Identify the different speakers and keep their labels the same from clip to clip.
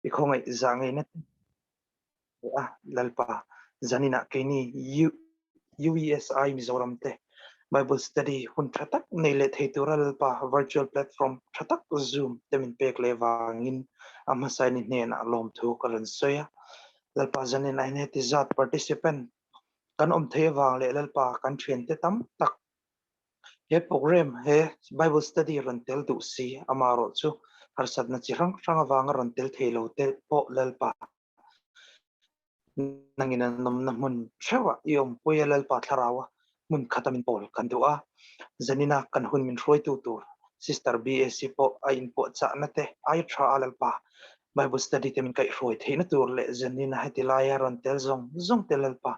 Speaker 1: I khawngaih zah ngeina te a Lalpa zaninah keini UESI Mizoram te Bible study hun tha tak nei leh thei tura Lalpa virtual platform tha tak Zoom te min pek leh vangin a hmasa ni hnenah lawmthu ka rawn sawi a. Lalpa zanin ah hian heti zat participant kan awm thei avang leh Lalpa kan thiante tam tak He program, he Bible study rawn tel duh si, amaherawh chu harsatna chi hrang hrang avanga rawn tel thei lo te pawh Lalpa nangin an awmna hmun theuhah i awmpui a, Lalpa Thlaraua hmun khata min pawl kan duh a. Zanina kan hun min hruaitu tur Sister BAC pawh a inpuahchahna te ai tha a, Lalpa Bible study te min kaihhruai theihna tur leh zanina heti laia rawn tel zawng zawng te Lalpa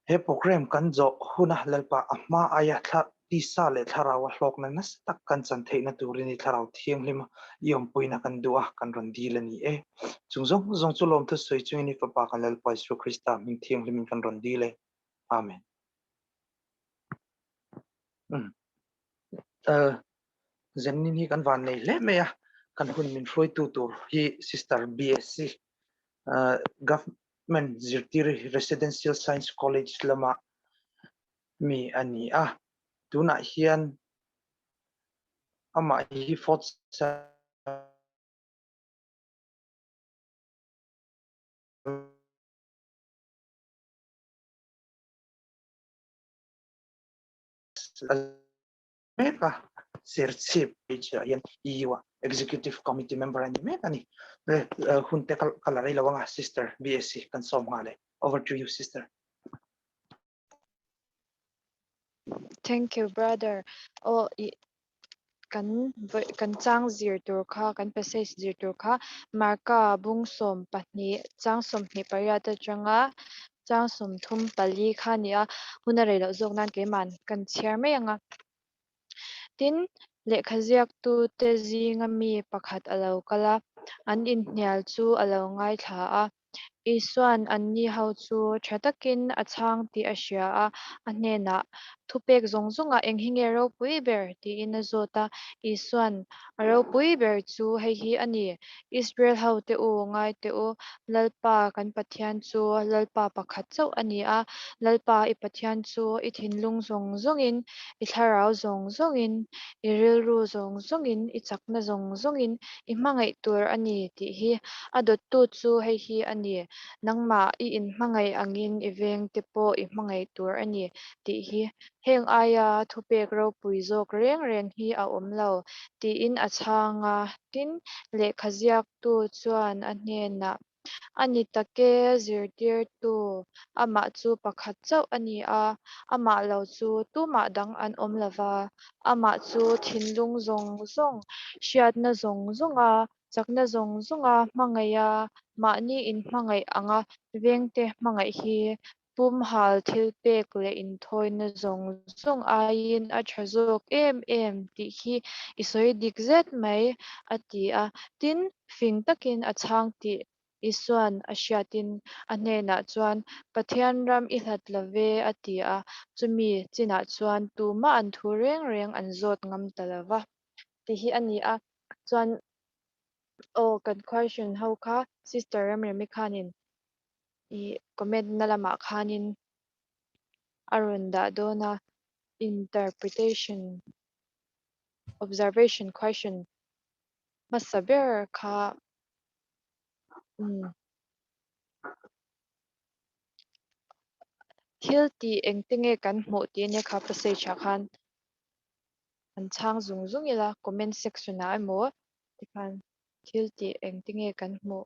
Speaker 1: He program kan zawh huna Lalpa a hma aia thla tisa leh thlarau a hlawkna nasa tak kan chan theihna turin i thlarau thianghlim a i awmpuina kan duh a, kan rawn dil a ni e. Chung zawng zawng chu lawmthu sawi chungin i Fapa kan Lalpa Isua Krista hming thianghlimin kan rawn dil e. Amen. Umm. Zennin hi kan van nei hle mai a, kan hun min hruaitu tur hi Sister BSc Government zirtir Residential Science College lama mi a ni a, tunah hian amah hi fourth mek a, Serchhip ah hian EU ah Executive Committee member a ni mek a ni. Hun te ka la rei lo anga Sister BSc kan sawm nghal e. Over to you Sister.
Speaker 2: Thank you brother. Aw i kan kan chang zir tur kha kan passage zir tur kha Marka bung 12 chang 28 atanga chang 34 kha a ni a, hun a rei loh zawk nan keiman kan chhiar mai ang a. Tin, lehkha ziaktute zinga mi pakhat a lo kal a, an inhnial chu a lo ngaithla a. Isua'n anni ho chu tha takin a chhang tih a hria a, a hnenah, Thupek zawng zawngah eng hi nge ropui ber? tiin a zawt a. Isua'n, A ropui ber chu hei hi a ni, Israel hote u, ngai teh u, Lalpa kan Pathian chu Lalpa pakhat chauh a ni a, Lalpa i Pathian chu i thinlung zawng zawngin, i thlarau zawng zawngin, i rilru zawng zawngin, i chakna zawng zawngin i hmangaih tur a ni tih hi. A dawttu chu hei hi a ni, nangmah i inhmangaih angin i vengte pawh i hmangaih tur a ni tih hi. Heng aia thupek ropui zawk reng reng hi a awm lo, tiin a chhang a. Tin, lehkha ziaktu chuan a hnenah, A ni tak e, zirtirtu, amah chu pakhat chauh a ni a, amah lo chu tumah dang an awm lo va, amah chu thinlung zawng zawng, hriatna zawng zawnga, chakna zawng zawnga hmangaih a, mahni inhmangaih anga vengte hmangaih hi Pumhal thilpek leh inthawina zawng zawng aiin a tha zawk em em tih hi i sawi dik zet mai, a ti a. Tin, fing takin a chhang tih Isua'n a hriatin a hnenah chuan, Pathian ram i hlat lo ve, a ti a. Chumi chinah chuan tumah an thu reng reng an zawt ngam ta lo va, tih hi a ni a. Chuan, aw, kan question ho kha Sister Remremi khanin I comment na lamah khanin a rawn dah dawn a, interpretation, observation question hmasa ber kha umm thil tih engte nge kan hmuh tih ania kha passage ah khan an chhang zung zung ila comment section ah emaw tikhan thil tih engte nge kan hmuh.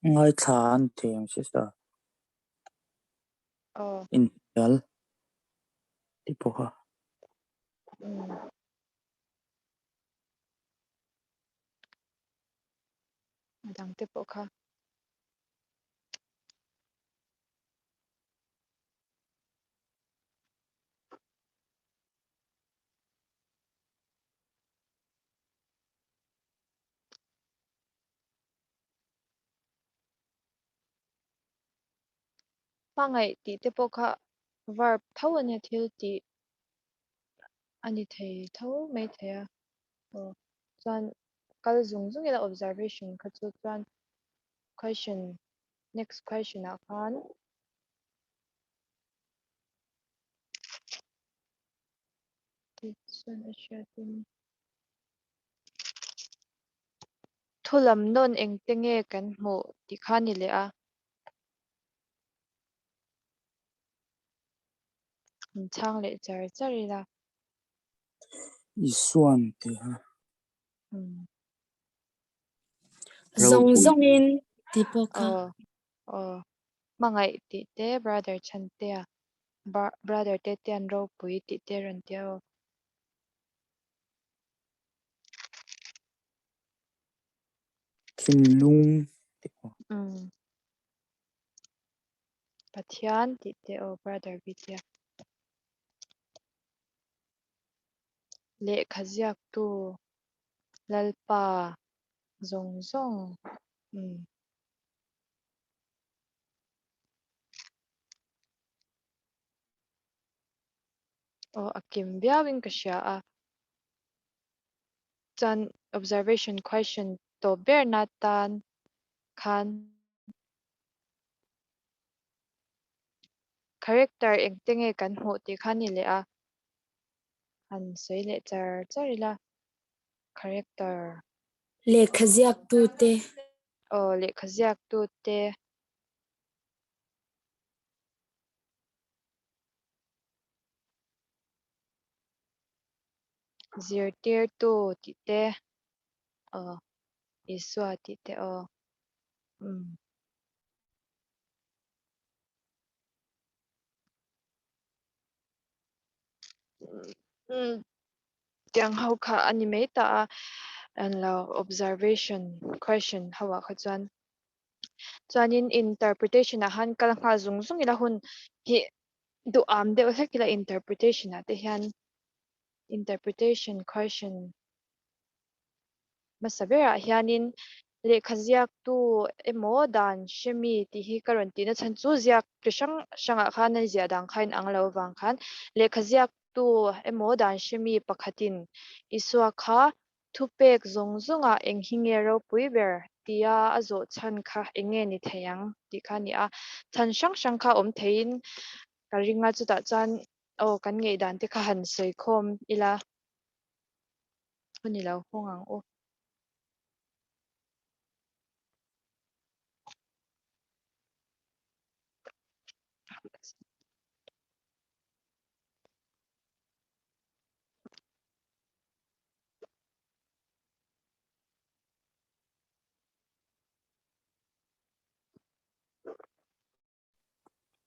Speaker 3: Ngaithla an thiam sister.
Speaker 2: Aw.
Speaker 3: Inhnial tih pawh kha.
Speaker 2: Umm. A dangte pawh kha. Hmangaih tih te pawh kha verb tho a nia thil tih a ni thei tho mai thei a. Aw chuan kal zung zung ila observation kha chu chuan question next question ah khan tichuan a hriatin thu lam nawn engte nge kan hmuh tih kha a ni leh a. In chhang leh char char ila.
Speaker 3: Isuan tih kha.
Speaker 4: Zawng zawngin tih pawh kha.
Speaker 2: Aw aw hmangaih tih te brother Chhantea brother te te an ropui tih te rawn ti a aw.
Speaker 3: Thinlung tih pawh.
Speaker 2: Pathian tih te aw brother Vidya. Lehkha ziaktu Lalpa zawng zawng umm. Aw a kim viauin ka hria a. Chuan observation question tawp berna tan khan Character engte nge kan hmuh tih kha ni leh a, han sawi leh char char ila, character.
Speaker 4: Lehkha ziaktute.
Speaker 2: Aw, lehkha ziaktute. Zirtirtu tih te, aw, Isua tih te aw, umm. Tiang ho kha a ni mai ta a, an lo observation question ho ah kha chuan chuanin interpretation ah khan kal nghal zung zung ila hun hi duham deuh hlek ila interpretation ah te hian interpretation question Hmasa berah hianin lehkha ziaktu emaw dan hre mi tih hi ka rawn tihna chhan chu ziak chi hrang hrangah khan a ziah dan kha inang lo avang khan lehkha ziaktu emaw dan hre mi pakhatin Isua kha thupek zawng zawngah eng hi nge ropui ber tia a zawh chhan kha eng nge ni thei ang tih kha a ni a. Chhan hrang hrang kha awm theiin ka ring a, chutah chuan aw kan ngaihdan te kha han sawi khawm ila. Hun i lo hawng ang u.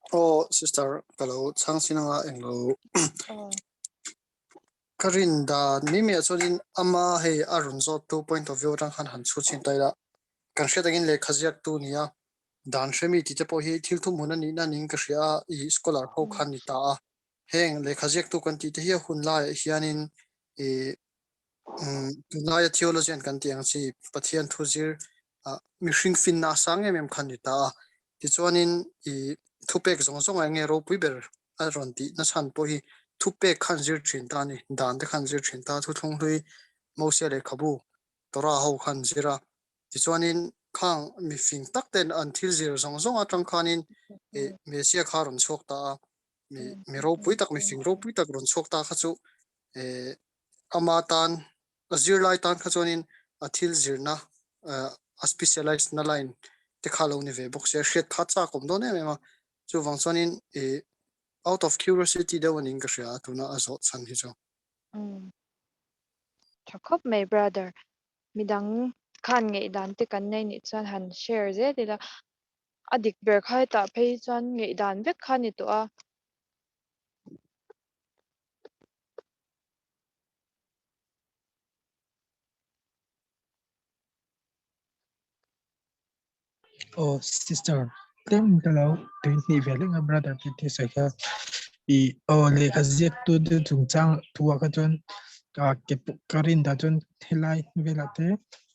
Speaker 5: Aw sister ka lo chhang chin anga englo ka rin dan mi mi ah chuanin ama hei a rawn zawt tu point of view atang khan han chhut chhin ta ila kan hriat angin lehkha ziak tu nia dan hre mi tih te pawh hi thil thum hun a nih na niin ka hria a ih scholar ho khan ni ta a heng lehkha ziak tu kan tih te hi a hun laiah hianin ih Tunlaia theologian kan tih ang chi Pathian thu zir mihring finna a sang em em kha a ni ta a. Tichuanin i thupek zawng zawng ah enge ropui ber a rawn tih na chhan pawh hi thupek khan zir thin ta a ni. Dan te khan zir thin ta a, thuthlung hlui Mosia lehkhabu Torah ho khan zir a. Tichuanin khang mifing tak ten an thil zir zawng zawng atang khanin i Messiah kha a rawn chhuak ta a. Mi ropui tak, mifing ropui tak rawn chhuak ta kha chu Ama tan, a zirlai tan kha chuanin a thil zirna, a specialise na line te kha lo ni ve bawk sia, hriat kha chak awm dawn em em a. Chuvang chuanin ih out of curiosity deuh a niin ka hria a tuna a zawh chhan hi chu.
Speaker 2: Umm. Tha khawp mai brother. Midang khan ngaihdan te kan nei nih chuan han share zel ila. A dik ber kha hetah phei chuan ngaihdan vek kha ni tawh a.
Speaker 6: Aw sister tlem ka lo tui hnih ve lek a brother tih te sawi kha i aw lehkha ziak tu te chungchang thu ah kha chuan ah ke pawh ka rin dah chuan helai velah te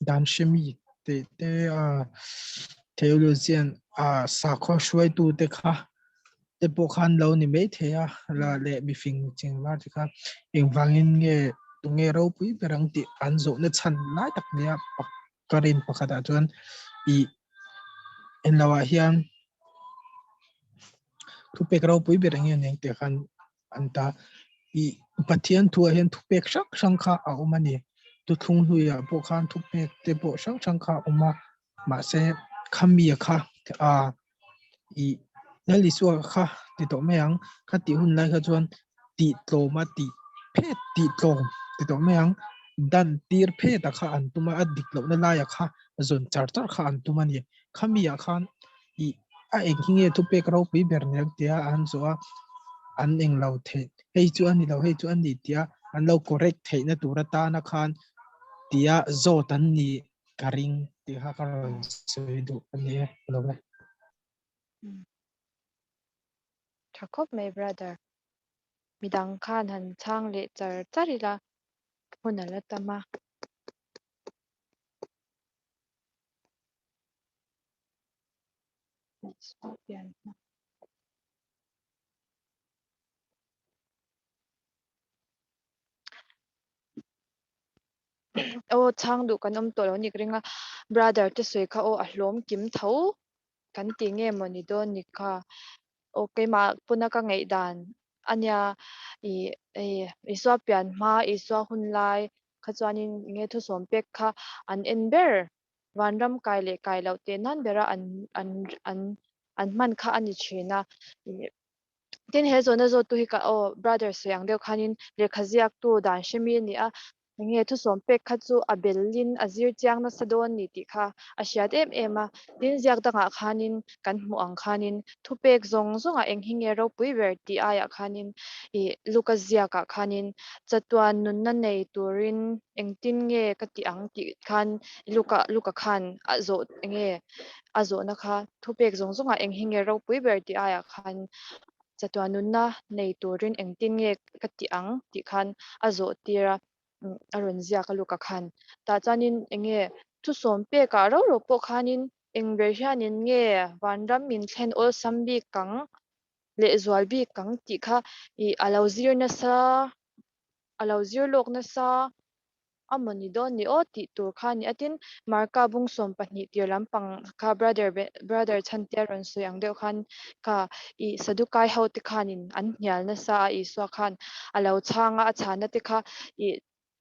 Speaker 6: dan hre mi tih te ah theologian ah sakhaw hruaitu te kha. te pawh khan lo ni mai thei a la leh mifing ching var te kha engvangin nge tunge ropui ber ang tih an zawhna chhan lai tak nia ka rin pakhatah chuan ih enlo ah hian thupek ropui ber eng nge ni ang tih khan an ta ih Pathian thuah hian thupek hrang hrang kha a awm a ni thuthlung hluiah pawh khan thupek te pawh hrang hrang kha a awm a mahse khami kha a ih Lal Isua kha ti tawh mai ang kha tih hun lai kha chuan tih tlawm a tih phet tih tlawm ti tawh mai ang dan tir phet a kha an tum a a dik lohna laia kha zawn char char kha an tum a ni khami ah khan ih a eng hi nge thupek ropui ber ni ang tia an zawh a an eng lo theih hei chu a ni lo hei chu a ni tia an lo correct theihna tur atana khan tia zawt an ni ka ring tih kha ka rawn sawi duh a ni e ka lo e.
Speaker 2: Tha khawp mai brother. Midang khan han chhang leh char char ila hun a la tam a. Aw chhang duh kan awm tawh lo nik ring a brother te sawi kha aw a hlawm kim tho kan ti nge maw ni dawn ni kha aw keimah pawna ka ngaih dan ania ih hei Isua pian hma Isua hun lai kha chuanin enge thusawm pek kha an en ber vanram kai leh kai loh teh nan bera an an an an hman kha a ni thin a ih Tin, he zawhna zawttu hi ka aw brother sawi ang deuh khanin lehkha ziaktu dan hremi a ni a, enge thusawm pek kha chu a belin a zir chiang nasa dawn ni tih kha a hriat em em a. Tin, ziak dangah khanin kan hmuh ang khanin thupek zawng zawngah eng hi nge ropui ber tih aiah khanin ih Luka ziakah khanin chatuan nunna nei turin engtin nge ka tih ang tih khan Luka Luka khan a zawh enge a zawhna kha thupek zawng zawngah eng hi nge ropui ber tih aiah khan chatuan nunna nei turin engtin nge ka tih ang tih khan a zawh tir a, a rawn ziak a Luka khan. Tah chuanin eng nge thusawm pekah ro ro pawh khanin eng ber hianin nge vanram min thlen awlsam bik ang lehzual bik ang tih kha ih a lo zir nasa a lo zir lawk nasa a maw ni dawn ni aw tih tur kha a ni a tin Marka bung 12 tir lampang kha brother brother chhantea rawn sawi ang deuh khan kha ih Sadukai ho te khanin an hnial nasa a Isua khan a lo chhang a a chhana te kha ih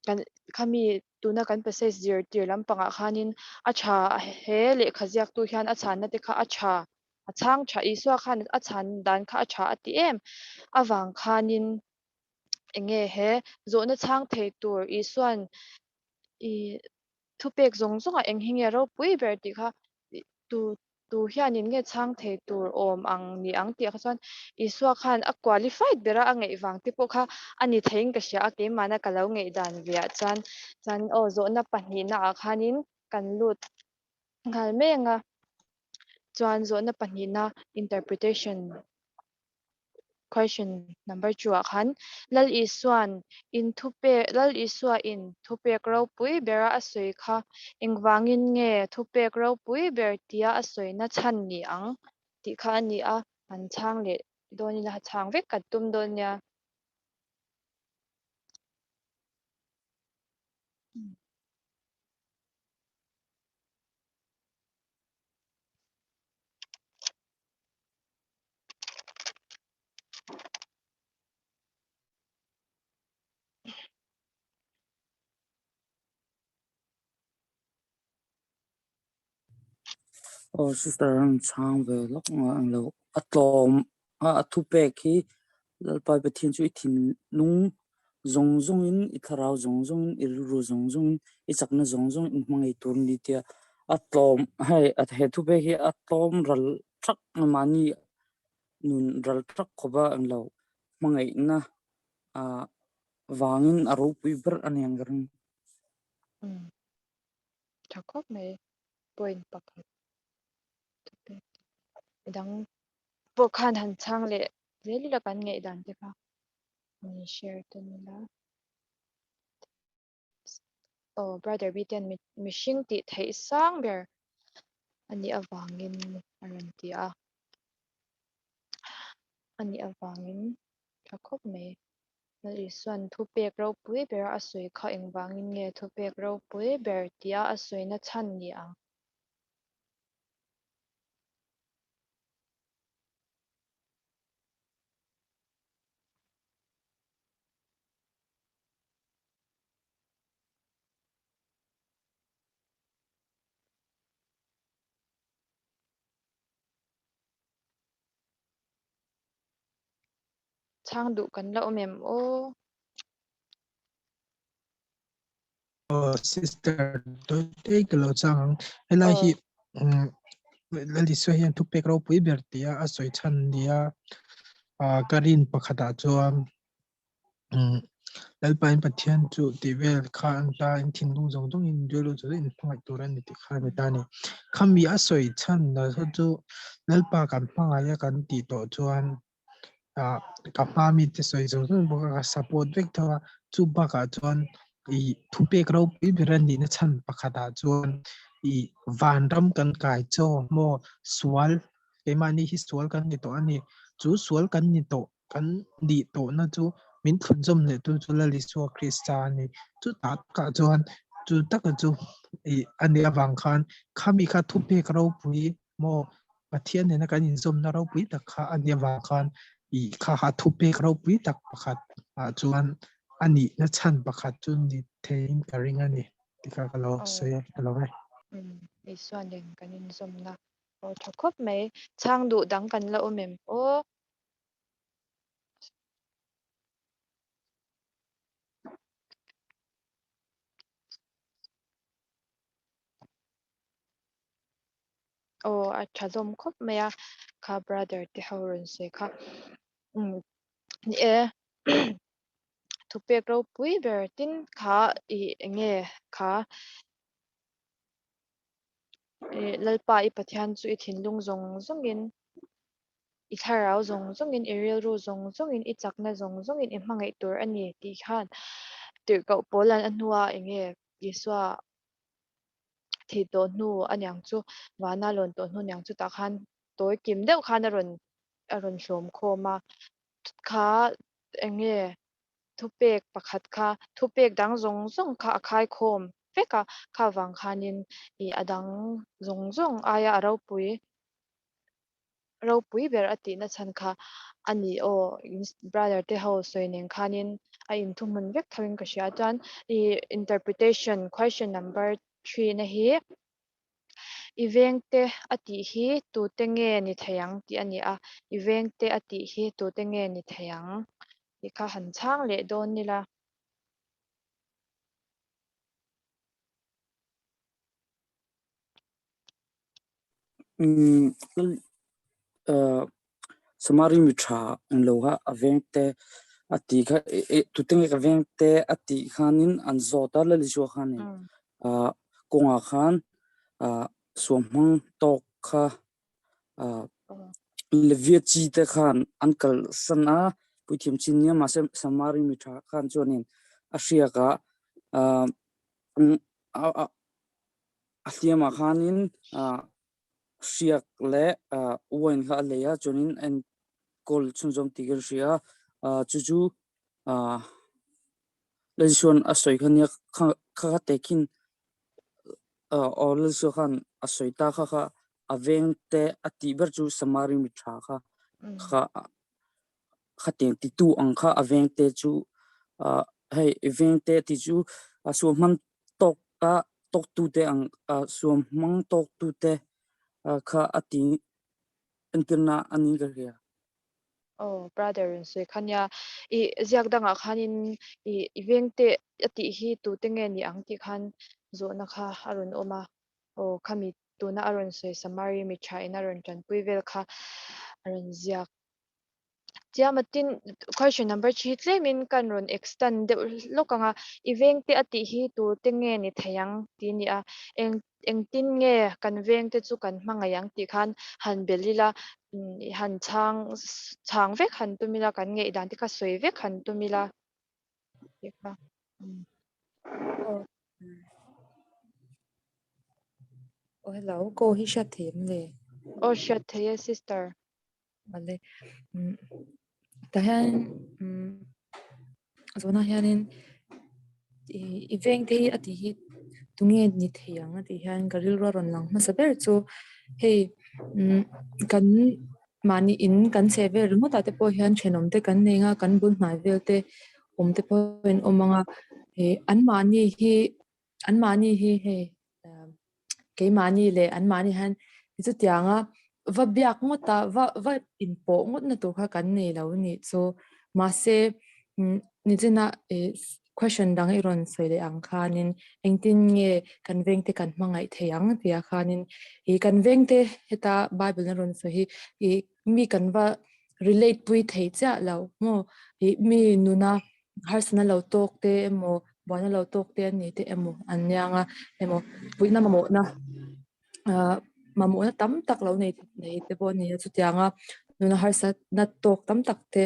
Speaker 2: kan khami tuna kan passage zir tir lampangah khanin a tha he lehkha ziaktu hian a chhanna te kha a tha a chhang tha Isua khan a chhan dan kha a tha a ti em avang khanin enge he zawhna chhang thei tur Isuan i thupek zawng zawngah eng hi nge ropui ber tih kha tu tu hianin nge chhang thei tur awm ang ni ang tih kha chuan Isua khan a qualified bera a ngaih vang te pawh kha a ni theiin ka hria a keimahna ka lo ngaih dan veah chuan chuan aw zawhna pahnihna ah khanin kan lut nghal mai anga chuan zawhna pahnihna interpretation Question number 2 ah khan Lal Isua'n in thupek Lal Isua in thupek ropui bera a sawi kha engvangin nge thupek ropui ber tia a sawina chhan ni ang tih kha a ni a, han chhang leh dawn ila chhang vek kan tum dawn nia.
Speaker 3: Aw sister an chhang ve lawk nga ang lo a tlawm a a thupek hi Lalpa Pathian chu i thinlung zawng zawngin i thlarau zawng zawngin i rilru zawng zawngin i chakna zawng zawngin i hmangaih tur a ni tia a tlawm hei he thupek hi a tlawm ral thak mahni nun ral thak khawp a englo hmangaihna ah vangin a ropui ber a ni ang ka ring.
Speaker 2: Umm tha khawp mai point pakhat thupek midang pawh khan han chhang leh zel ila kan ngaihdan te kha ni share ta nila. Aw brother Bitean mihring tih theih sang ber a nih avangin a rawn ti a. a nih avangin tha khawp mai. Lal Isua'n thupek ropui bera a sawi kha engvangin nge thupek ropui ber tia a sawina chhan ni ang? Chhang duh kan la awm em aw?
Speaker 6: Aw sister tawite ka lo chang ang. Helai hi Lal Isua hian thupek ropui ber tia a sawi chhan nia ka rin pakhatah chuan Lalpain Pathian chu tih vel kha an ta in thinlung zawng zawng in rilru zawng zawng in hmangaih tur a ni tih kha a ni ta a ni. Khami a sawi chhan na chu Lalpa kan hmangaih a kan tih tawh chuan ka hma mite sawi zawng zawng bawk a ka support vek tho a, chu bakah chuan ih thupek ropui ber a nihna chhan pakhatah chuan ih vanram kan kai chaw maw sual keimahni hi sual kan ni tawh a ni, chu sual kan ni tawh kan nih tawhna chu min thlunzawm leh tu chu Lal Isua Krista a ni. Chu takah chuan chu taka chu ih a nih avang khan khami kha thupek ropui maw Pathian nena kan inzawmna ropui tak kha a nih avang khan ih kha kha thupek ropui tak pakhat ah chuan a nihna chhan pakhat chu ni theiin ka ring a ni tih kha ka lo sawi a, ka lo e.
Speaker 2: Isua nen kan inzawmna aw tha khawp mai. Chhang duh dang kan la awm em aw? Aw a tha zawm khawp mai a kha brother te ho rawn sawi kha umm ni e thupek ropui ber tin kha ih eng nge kha ih Lalpa i Pathian chu i thinlung zawng zawng in i thlarau zawng zawng in i rilru zawng zawng in i chakna zawng zawng in i hmangaih tur a ni tih khan tirhkoh pawl an a hnua eng nge Isua thih tawh hnu a niang chu vana lawn tawh hnu niang chu tah khan tawi kim deuh khan a rawn a rawn hlawm khawm a kha eng nge thupek pakhat kha thupek dang zawng zawng kha a khai khawm vek a kha vang khanin ih a dang zawng zawng aia a ropui ropui ber a tihna chhan kha a ni aw brother te ho sawi nen khanin a inthuhmun vek tho in ka hria chuan ih interpretation question number 3 na hi i veng te a tih hi tute nge ni thei ang tih a ni a i veng te a tih hi tute nge ni thei ang tih kha han chhang leh dawn ila.
Speaker 3: Samari mi tha ang lo kha a veng te a tih kha tute nge ka veng te a tih khanin an zawt a Lal Isua khanin kawngah khan suamhmang tawk kha Levia chi te khan an kalsan a puithiam chin nia mahse Samari mi tha khan chuanin a hriak a A hliamah khanin hriak leh wine kha a lei a, chuanin a enkawl chhunzawm tih kan hria a. Chu chu Lalsuan a sawi kha nia kha kha tehkhin aw Lalsua khan a sawi ta kha kha a veng te a tih ber chu Samari mi tha kha kha khatiang titu ang kha a veng te chu hei veng te tih chu suamhmang tawk a tawktu te ang suamhmang tawktu te kha a ti entirna a ni ka hria.
Speaker 2: Aw brother in sawi kha nia i ziak dangah khanin i i veng te a tih hi tute nge ni ang tih khan zawhna kha a rawn awm a aw khami tuna a rawn sawi Samari mi tha in a rawn tanpui vel kha a rawn ziak Chiam a tin question number 3 tlemin kan rawn extend deuh lawk ang a, i veng te a tih hi tur te nge ni thei ang tih a ni a, eng engtin nge kan veng te chu kan hmangaih ang tih khan han belh ila han chhang chhang vek han tum ila kan ngaihdan te kha sawi vek han tum ila tih kha.
Speaker 7: Oh hello, ko hi hriat thei em le?
Speaker 2: Aw hriat thei e sister.
Speaker 7: Vale. Tah hian zawhna hianin i veng te hi a tih hi tunge ni thei ang a tih hian ka rilru a rawn lang hmasa ber chu hei kan mahni in kan chheh vel ringawt ah te pawh hian thenawm te kan nei anga kan bul hnai vel te awm te pawh an awm anga ih anmahni hi anmahni hi hei keimahni leh anmahni hian chutianga va biak ngawt a va va inpawh ngawt na tur kha kan nei lo a nih chu mahse nichina ih question dang i rawn sawi leh ang khanin engtin nge kan vengte kan hmangaih thei ang tih ah khanin ih kan vengte heta bible a rawn sawi hi ih mi kan va relate pui thei chiah lo maw ih mi nuna harsatna lo tawk te emaw buaina lo tawk te an ni te emaw an niang a emaw puihna mamawhna ah mamawhna tam tak lo nei nei te pawh a ni a chutianga nuna harsatna tawk tam tak te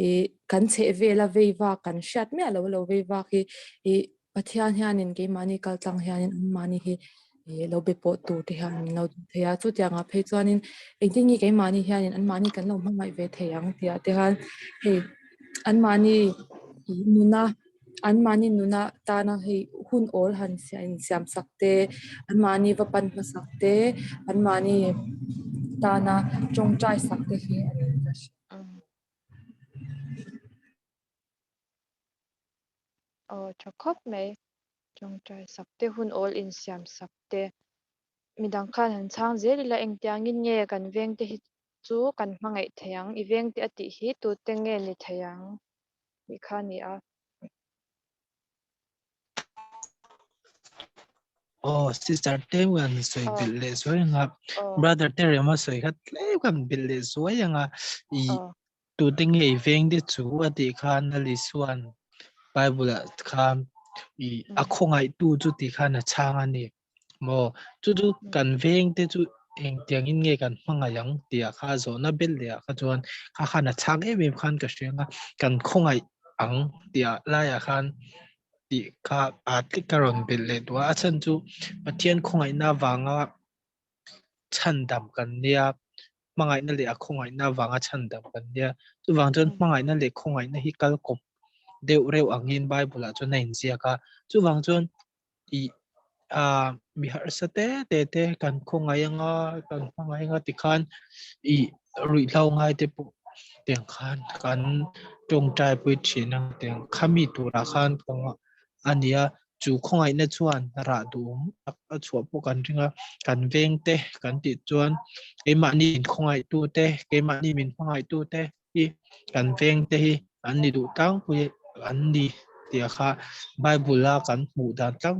Speaker 7: ih kan chheh vela vei vak kan hriat miah lo lo vei vak hi ih Pathian hianin keimahni kal tlang hianin anmahni hi ih lo be pawh tur te hian min lo duh thei a chutiangah phei chuanin engtin nge keimahni hianin anmahni kan lo hmangaih ve thei ang tih ah te khan hei anmahni ih nuna anmahni nuna tana hei hun awl han insiam sak te anmahni va pan hmasak te anmahni tana tawngtai sak te hi a ni ka hria.
Speaker 2: Aw tha khawp mai. Tawngtai sak te hun awl insiam sak te midang khan han chhang zel ila engtiangin nge kan vengte hi chu kan hmangaih thei ang i vengte a tih hi tute nge ni thei ang tih kha a ni a.
Speaker 6: Aw sister te kan sawi belh leh zuai anga brother te rema sawi kha tlem kan belh leh zuai anga i Tute nge i veng te chu a tih khan Lalisuan Bible ah khan i a khawngaihtu chu tih khan a chhang a ni maw? Chu chu kan veng te chu engtiang in nge kan hmangaih ang tih ah kha zawhna belh leh ah kha chuan kha khan a chhang em em khan ka hria ang a, kan khawngaih ang tih ah lai ah khan tih kha a tlik ka rawn belh leh duh a, a chhan chu Pathian khawngaihna avanga chhandam kan nia, hmangaihna leh a khawngaihna avanga chhandam kan nia. Chuvang chuan hmangaihna leh khawngaihna hi kal kawp deuh reuh angin Bible ah chuan a inziak a. Chuvang chuan i a mi harsa te te te kan khawngaih anga kan hmangaih anga tikhan i ruihhlo ngai te pawh tiang khan kan tawngtai pui thin a tiang khami turah khan a nia. Chu khawngaihna chuan rah duhawm tak a chhuah pawh kan ring a, kan veng te kan tih chuan keimahni min khawngaihtu te, keimahni min hmangaihtu te hi kan veng te hi an ni duh tlangpui an ni tih kha Bible a kan hmuh dan tlang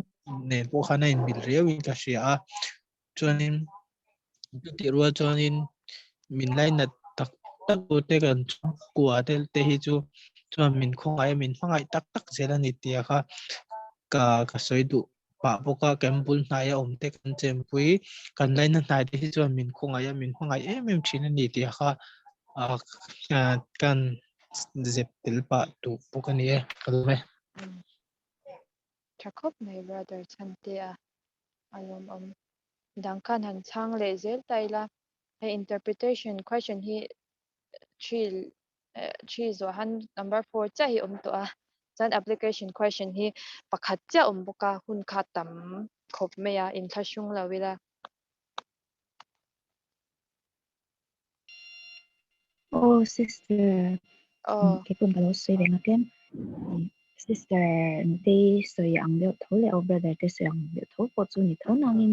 Speaker 6: nen pawh khan a inmil riauin ka hria a. Chuanin chutih rual chuanin min lainat tak tak tu te kan chhungkua te te hi chu chuan min khawngaih a min hmangaih tak tak zel a ni tih kha ka ka sawi duh pah bawk a kan bul hnai a awm te kan chenpui kan laina hnai te hi chuan min khawngaih a min hmangaih em em thin a ni tih kha ah kan zep tel pah duh bawk a ni e ka lawm e.
Speaker 2: Tha khawp mai brother Chhantea a lawmawm. Midang khan han chhang leh zel ta ila hei interpretation question hi three three zawh han number four chiah hi awm tawh a chuan application question hi pakhat chiah awm bawk a hun kha tam khawp mai a inthlahrung lo ila.
Speaker 8: Aw sister kei pawn ka lo sawi ve ngak em sister te sawi ang deuh tho leh aw brother te sawi ang deuh tho pawh chu ni tho nangin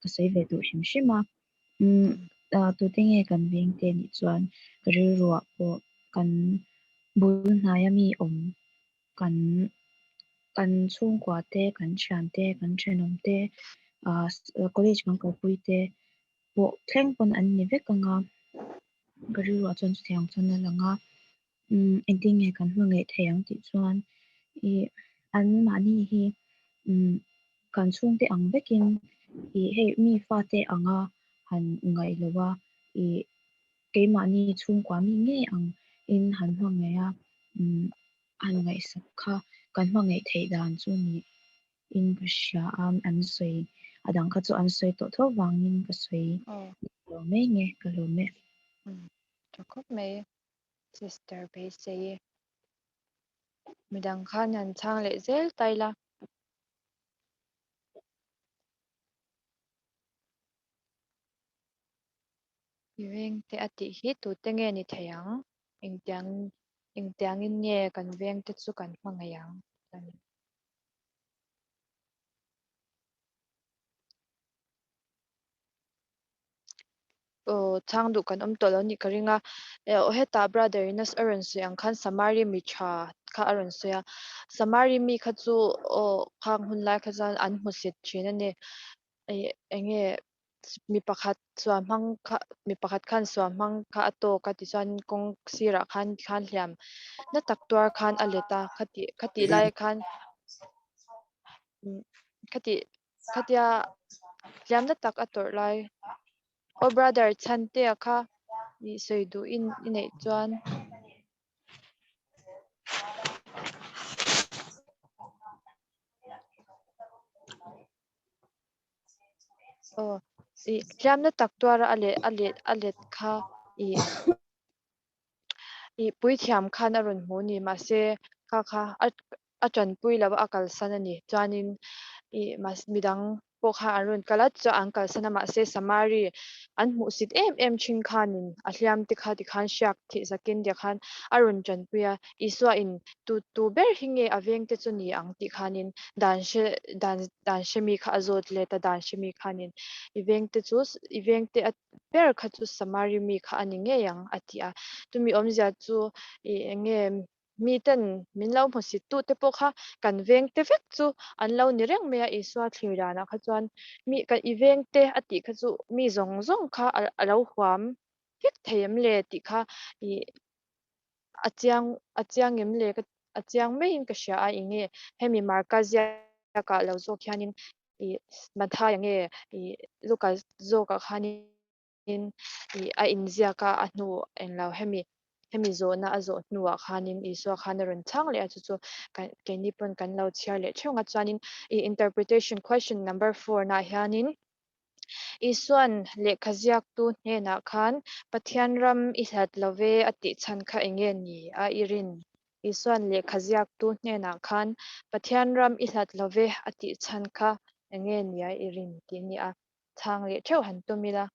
Speaker 8: ka sawi ve duh hrim hrim a tute nge kan veng te nih chuan ka rilruah pawh kan bul hnaia mi awm kan kan chhungkua te kan thian te kan thenawm te college kan kalpui te pawh thleng pawn an ni vek ang a, ka rilruah chuan chutiang chuan a lang a, umm engtin nge kan hmangaih thei ang tih chuan ih an mahni hi umm kan chhungte ang vekin ih hei mi fate anga han ngaih loh a ih keimahni chhungkua mi ngei ang in han hmangaih a umm han ngaihsak kha kan hmangaih theih dan chu ni in ka hria a, an sawi a dang kha chu an sawi tawh tho vangin ka sawi lo mai nge ka lawm e.
Speaker 2: Tha khawp mai sister beisei. Midang khan han chhang leh zel ta ila. I veng te a tih hi tute nge ni thei ang? Engtiang engtiangin nge kan veng te chu kan hmangaih ang? Aw chhang duh kan awm tawh lo nih ka ring a, aw hetah brother in a rawn sawi ang khan Samari mi tha kha a rawn sawi a, Samari mi kha chu aw khang hun lai kha chuan an hmusit thin a ni, ih eng nge mi pakhat sual hmang kha mi pakhat khan sual hmang kha a tawk a tichuan kawng sirah khan khan hliam na tak tuar khan a let a khati khatih lai khan khati khatia hliam na tak a tawrh lai aw brother Chhantea kha ih sawi duh in i neih chuan. Aw ih hliam na tak tuara a leh a let a let kha ih ih puithiam khan a rawn hmu a ni mahse kha kha a a tanpui lo a a kalsan a ni chuanin ih mahse midang pawh kha an rawn kal a chuan an kalsan a mahse Samari an hmuhsit em em thin khanin a hliam te kha tikhan hriak thih zakin tia khan a rawn tanpui a Isua in tu tu ber hi nge a veng te chu ni ang tih khanin dan hre dan dan hre mi kha a zawt let a dan hre mi khanin i veng te chu i veng te a ber kha chu Samari mi kha a ni ngei ang a ti a chumi awmzia chu ih eng nge miten min lo hmusit tu te pawh kha kan veng te vek chu an lo ni reng mai a Isua thlir danah kha chuan mi kan i veng te a tih kha chu mi zawng zawng kha a lo huam vek thei em le tih kha ih a chiang a chiang em le ka a chiang maiin ka hria a eng nge hemi Marka ziakah lo zawk hianin ih Mathaia nge ih Luka zawkah khanin ih a inziak a a hnu englo hemi hemi zawhna a zawh hnuah khanin Isua khan a rawn chhang leh a chu chu kan keini pawn kan lo chhiar leh theuh ang a chuanin ih interpretation question number 4 nah hianin Isua'n lehkha ziaktu hnenah khan, Pathian ram i hlat lo ve a tih chhan kha eng nge ni a i rin? Isua'n lehkha ziaktu hnenah khan, Pathian ram i hlat lo ve a tih chhan kha eng nge ni a i rin? tih a ni a, chhang leh theuh han tum ila.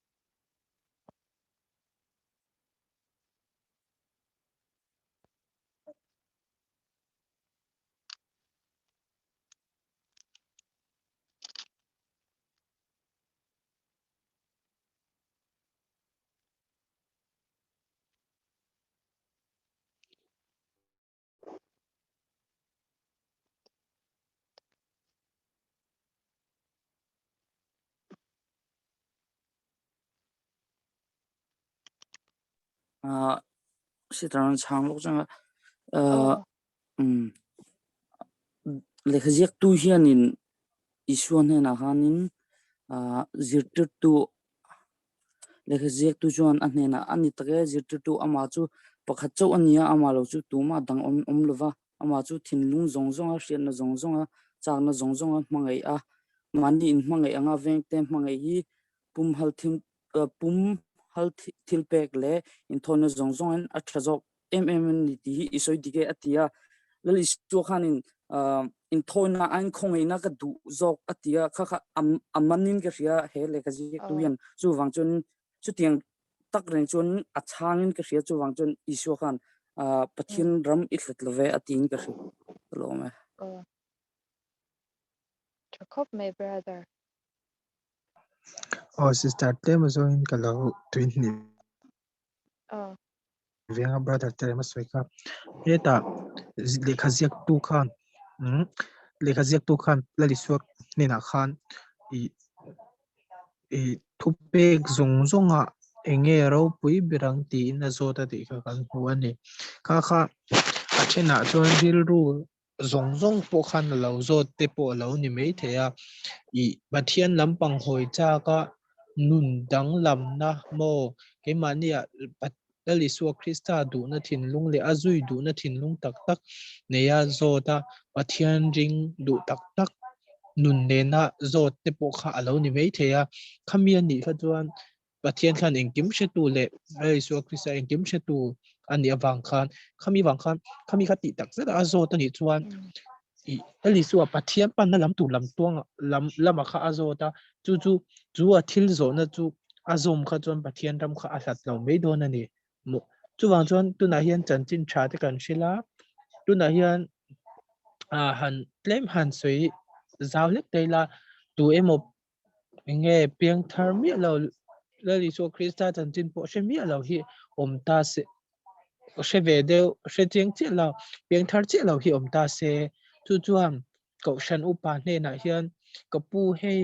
Speaker 3: Ah, sitar chang lok changa uh, um lehkha ziaktu hianin Isua hnenah khanin ah zirtirtu lehkha ziaktu chuan a hnenah a ni tak e zirtirtu amah chu pakhat chauh a ni a amah lo chu tumah dang awm awm lova amah chu thinlung zawng zawnga hriatna zawng zawnga chakna zawng zawnga hmangaih a mahni inhmangaih anga vengte hmangaih hi pum hal thim pum hal thil pek leh inthawhna zawng zawngin a tha zawk em em a ni tih hi i sawi dik e a ti a Lal Isua khanin inthawina a inkhawngaihna ka duh zawk a ti a kha kha a manin ka hria he lehkha ziaktu hian chuvang chuan chutiang tak reng chuan a chhangin ka hria chuvang chuan Isua khan Pathian ram i hlat lo ve a tiin ka hria ka lawm e.
Speaker 2: Tha khawp mai brother.
Speaker 6: Aw sister tlem azawngin ka lo tuihnih. Venga brother te rema sawi kha hetah lehkha ziaktu khan umm lehkha ziaktu khan Lal Isua hnenah khan ih ih thupek zawng zawnga eng nge ropui ber ang tiin a zawt a tih kha kan hmu a ni. Kha kha a thenah chuan rilru zawng zawng pawh khan a lo zawt te pawh a lo ni maithei a, ih Pathian lampang hawi chak a nun danglamna maw keimahnia Lal Isua Krista duhna thinlung leh a zui duhna thinlung tak tak neia zawt a Pathian ring duh tak tak nun nena zawt te pawh kha a lo ni maithei a, khami a nih kha chuan. Pathian khan engkim hretu leh Lal Isua Krista engkim hretu a nih avang khan khami vang khan khami kha tih tak zet a zawt a nih chuan i Lal Isua Pathian panna lam tur lam tuang lam lama kha a zawt a chu chu chu a thil zawhna chu a zawm kha chuan Pathian ram kha a hlat lo mai dawn a ni. Maw chuvang chuan tunah hian chanchin tha te kan hrilh a tunah hian ah han tlem han sawi zau hlek ta ila tu emaw enge piang thar miah lo Lal Isua Krista chanchin pawh hre miah lo hi awm ta se hre ve deuh hre chiang chiah lo piang thar chiah lo hi awm ta se chu chuan kohhran upa hnenah hian ka pu hei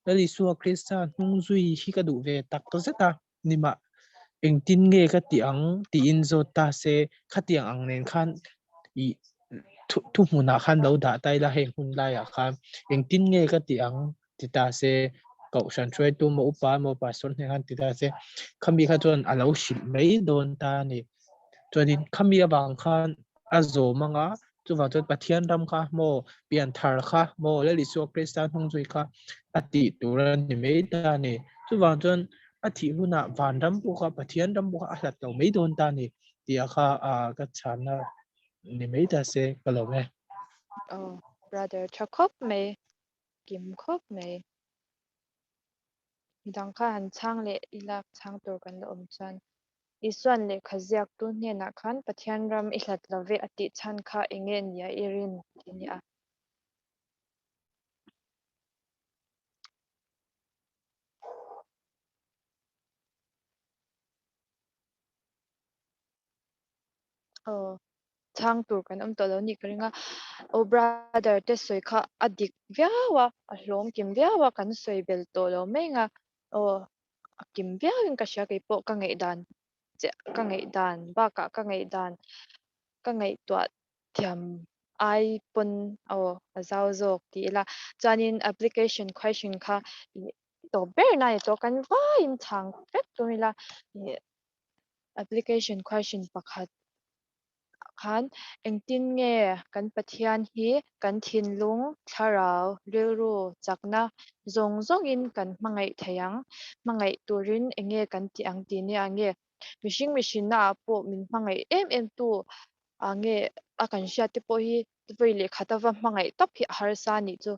Speaker 6: Lal Isua Krista hnung zui hi ka duh ve tak zet a. Nimah, engtin nge ka tih ang tiin zawt ta se, khatiang ang nen khan i thu thuhmunah khan lo dah ta ila heng hun laiah khan engtin nge ka tih ang ti ta se, kohhran hruaitu emaw upa emaw pastor hneh khan ti ta se, khami kha chuan a lo hrilh mai dawn ta a ni. Chuanin khami avang khan a zawm anga chuvang chuan Pathian ram kha maw pianthar kha maw Lal Isua Krista hnung zui kha a tih tur a ni mai ta a ni. Chuvang chuan a thih hunah van ram pawh kha Pathian ram pawh kha a hlat lo mai dawn ta a ni tih ah kha ka chhanna ni mai ta se ka lawm e.
Speaker 2: Aw brother tha khawp mai kim khawp mai. Midang kha han chhang leh ila chhang tur kan la awm chuan Isuan lehkha ziaktu hnenah khan Pathian ram i hlat lo ve a tih chhan kha eng nge nia i rin tih a ni a. Aw chhang tur kan awm tawh lo nih ka ring a, aw brother te sawi kha a dik viau a, a hlawm kim viau a kan sawi bel tawh lo mai ang a, aw a kim viau in ka hria keipawh ka ngaihdan chiah ka ngaihdan bakah ka ngaihdan ka ngaihtuah thiam ai pawn aw a zau zawk ti ila chuanin application question kha ih tawp ber na ni tawh kan vaiin chhang vek tum ila ih application question pakhat khan engtin nge kan Pathian hi kan thinlung, thlarau, rilru, chakna zawng zawngin kan hmangaih thei ang, hmangaih turin enge kan tih ang tih nia nge mihring mihrinna ah pawh min hmangaih em em tu ah nge a kan hriat te pawh hi vawi leh khat a va hmangaih tawp hi a harsa a nih chu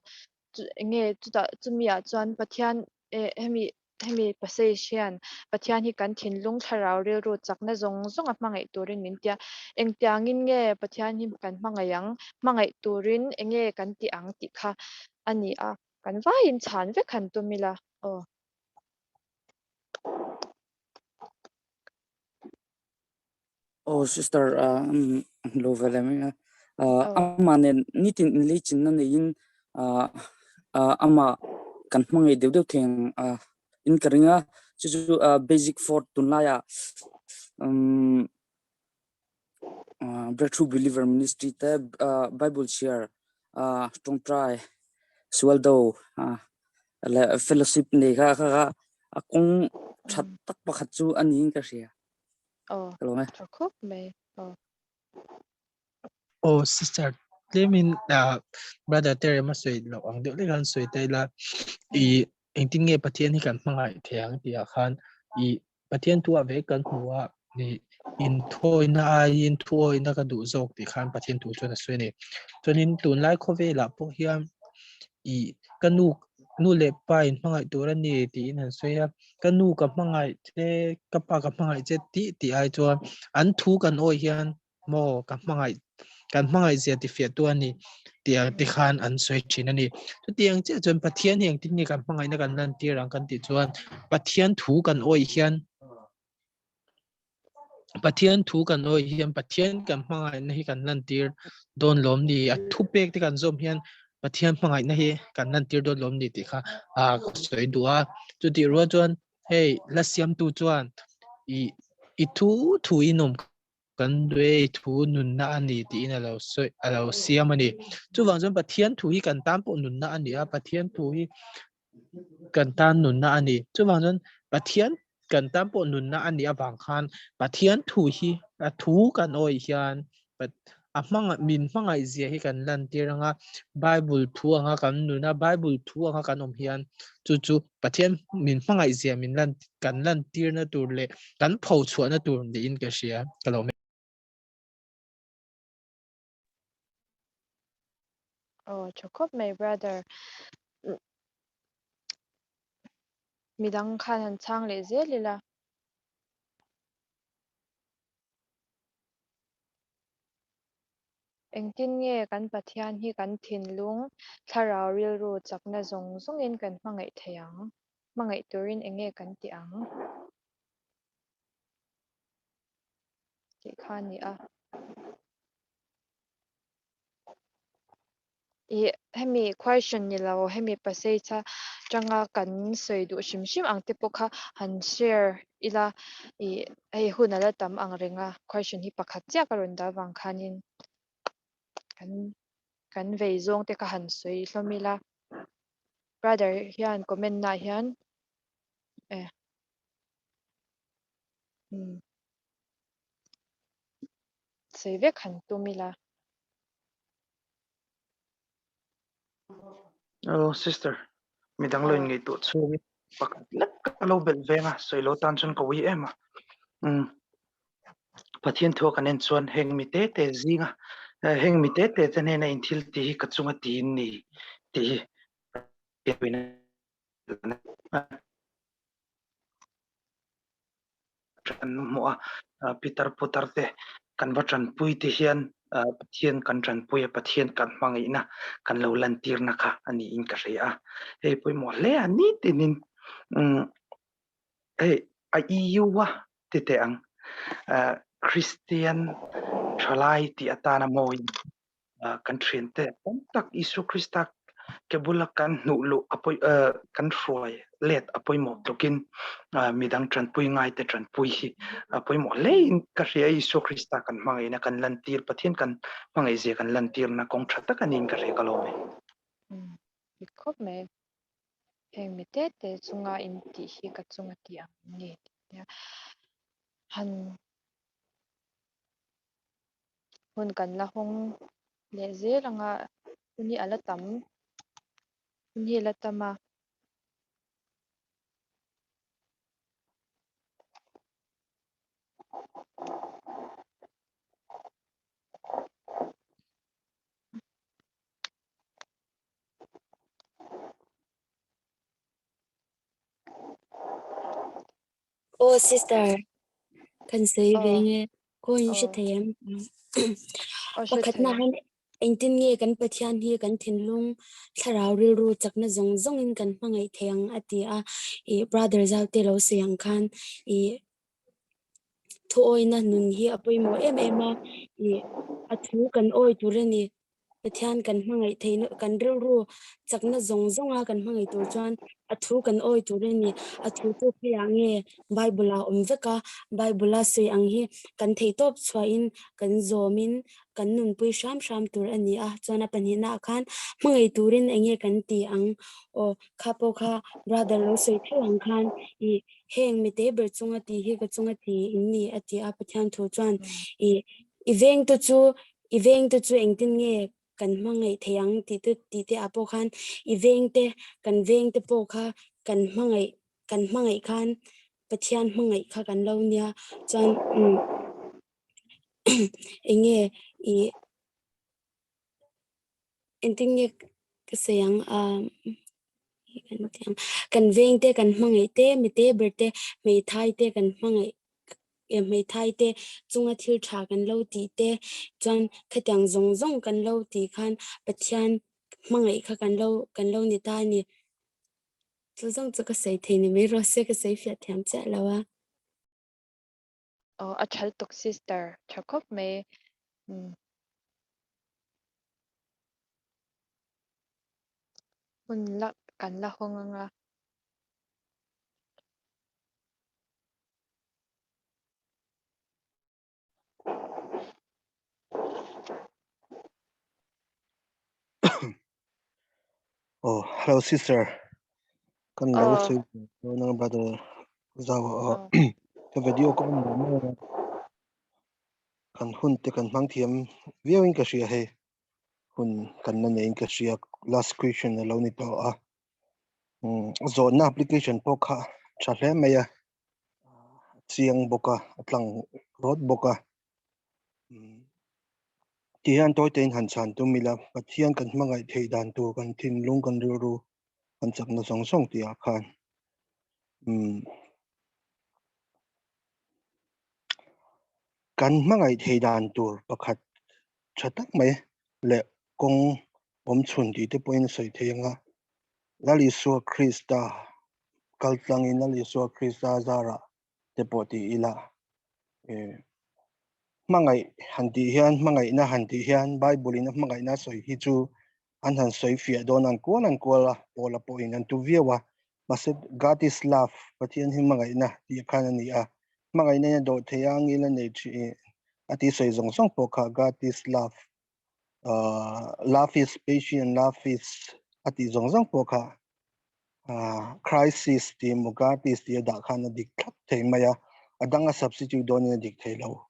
Speaker 2: enge chutah chumi ah chuan Pathian eh hemi Hemi passage hian Pathian hi kan thinlung thlarau rilru chakna zawng zawng a hmangaih turin min tia. Engtiangin nge Pathian hi kan hmangaih ang? Hmangaih turin enge kan tih ang tih kha a ni a. Kan vaiin chhan vek han tum ila aw.
Speaker 3: Aw sister lo ve leh mai a. Amah nen nitin inleichinna neiin amah kan hmangaih deuh deuh thei ang in ka ring a. Chu chu basic for tunlaiah Breakthrough Believer Ministry te Bible chhiar tawngtai sual do leh fellowship nei kha kha a kawng that tak pakhat chu a niin ka hria.
Speaker 2: Aw,
Speaker 3: Ka lawm e.
Speaker 2: tha khawp mai. Aw.
Speaker 6: Aw sister tlemin ah brother te rem a sawi loh ang deuh lek han sawi ta ila i engtin nge Pathian hi kan hmangaih thei ang tih ah khan i Pathian thu ah ve kan hmu a i inthawina aiin thuawina ka duh zawk tih khan Pathian thu chuan a sawi a ni. Chuanin tunlai khawvelah pawh hian i ka nu nu leh pa in hmangaih tur a ni tiin han sawi a ka nu ka hmangaih che ka pa ka hmangaih che tih tih ai chuan an thu kan awih hian maw ka hmangaih kan hmangaih zia ti fiah tu a ni tih ang te khan an sawi thin a ni chutiang chiah chuan Pathian hi engtin nge kan hmangaihna kan lantir ang kan tih chuan Pathian thu kan awih hian Pathian thu kan awih hian Pathian kan hmangaihna hi kan lantir dawn lawm ni a thupek te kan zawm hian Pathian hmangaihna hi kan lantir dawn lawm ni tih kha a ka sawi duh a chutih rual chuan hei la siamtu chuan i i thu thu in awm kan duh e i thu nunna a ni tiin a lo sawi a lo siam a ni chuvang chuan Pathian thu hi kan tan pawh nunna a ni a Pathian thu hi kan tan nunna a ni. Chuvang chuan Pathian kan tan pawh nunna a nih avang khan Pathian thu hi a thu kan awih hian A hmanga min hmangaih zia hi kan lantir anga Bible thu anga kan nuna Bible thu anga kan awm hian chu chu Pathian min hmangaih zia min lan kan lantirna tur leh kan pho chhuahna tur niin ka hria ka lo
Speaker 2: Aw tha khawp mai brother. Midang khan han chhang leh zel ila. Engtin nge kan Pathian hi kan thinlung, thlarau rilru chakna zawng zawngin kan hmangaih thei ang? Hmangaih turin eng nge kan tih ang? Tih kha a ni a. Ih hemi question ni lo hemi passage a tanga kan sawi duh hrim hrim ang te pawh kha han share ila ih hei hun a la tam ang reng a question hi pakhat chiah ka rawn dah avang khanin kan kan vei zawng te kha han sawi hlawm ila brother hian comment na hian eh umm sawi vek han tum ila.
Speaker 1: Oh sister midang lo in ngaihtuah chhungin pakhat lek ka lo belh veng a sawi lo tan chuan ka ui em a um Pathian thu a kan en chuan heng mi te te zinga heng mi te te te hnena in thil tih hi ka chunga tiin ni tih hi kan hmuh a, pitar putar te kan va tanpui te hian Pathian kan tanpui a, Pathian kan hmangaihna kan lo lantirna kha a niin ka hria a. Hei pawimawh hle a nitinin hei a EU a ti teh ang Kristian thalai tih atana mawiin kan thiante tam tak Isua Krista ke bula kan hnuh luh a pawi kan hruai let a pawimawh tlukin midang tanpui ngai te tanpui hi a pawimawh hle in ka hria Isua Krista kan hmangaihna kan lantir Pathian kan hmangaih zia kan lantirna kawng tha tak a niin ka hria ka lawm e.
Speaker 2: Dik khawp mai. Heng mi te te chunga in tih hi ka chunga tih ang nge tih nia. Han hun kan la hawng leh zel ang a hun hi a la tam hun hi a la tam a.
Speaker 4: Aw sister, kan sawi ve nge khawiin hre thei em? Pakhatna han engtin nge kan Pathian hi kan thinlung thlarau rilru chakna zawng zawngin kan hmangaih thei ang a ti a, ih brother Zaute lo sawi ang khan ih thuawina nun hi a pawimawh em em a, ih a thu kan awi tur a ni. Pathian kan hmangaih theihna kan rilru chakna zawng zawnga kan hmangaih tur chuan a thu kan awi tur a ni. A thu chu pheiah nge Bible ah awm vek a, Bible a sawi ang hi kan theihtawp chhuahin kan zawmin kan nunpui hram hram tur a ni a. Chuan a pahnihna ah khan hmangaih turin eng nge kan ti ang? Aw kha pawh kha brother lo sawi theuh ang khan ih heng mite ber chunga tih hi ka chunga ti in ni a ti a Pathian thu chuan ih i vengte chu I vengte chu engtin nge kan hmangaih thei ang tih te tih te ah pawh khan i vengte kan vengte pawh kha kan hmangaih kan hmangaih khan Pathian hmangaih kha kan lo nia chuan umm eng nge i engtin nge ka sawi ang ah kan vengte kan hmangaih te mite ber te hmeithai te kan hmangaih hmeithai te chunga thil tha kan lo tih te chuan khatiang zawng zawng kan lo tih khan Pathian hmangaih kha kan lo kan lo ni ta a ni. Chu zawng chu ka sawi thei ni mai rawh se ka sawi fiah thiam chiah lo a.
Speaker 2: Aw a tha lutuk sister tha khawp mai umm. Hun la kan la hawng anga.
Speaker 9: Oh, hello sister. Kan lo
Speaker 2: Oh.
Speaker 9: sawi nang brother zawa
Speaker 2: Oh.
Speaker 9: ka video ko mo mo. Kan hun te kan hmang thiam viau in ka hria hei. Hun kan la nei in ka hria last question a lo ni tawh a. Zawhna application pawh kha tha hle mai a. Chiang bawk a, a tlang rawt bawk a. Ti hian tawi tein han chhan tum ila Pathian kan hmangaih theih dan tur kan thinlung kan rilru kan chakna zawng zawng tih ah khan Kan hmangaih thei dan tur pakhat tha tak mai leh kawng awm chhun tih te pawhin a sawi thei ang a, Lal Isua Krista kal tlangin Lal Isua Krista zarah te pawh ti ila hmangaih han tih hian hmangaihna han tih hian Bible in a hmangaihna sawi hi chu an han sawi fiah dawn an kual an kual a, Paula pawhin an tu viau a, mahse God is love, Pathian hi hmangaihna tih khan a ni a, hmangaihna in a dawh thei a, ngil a nei thin a tih sawi zawng zawng pawh kha God is love, love is patient, love is a tih zawng zawng pawh kha Christ is tih emaw God is tih a dah khan a dik thlap thei mai a, a dang a substitute dawnin a dik thei lo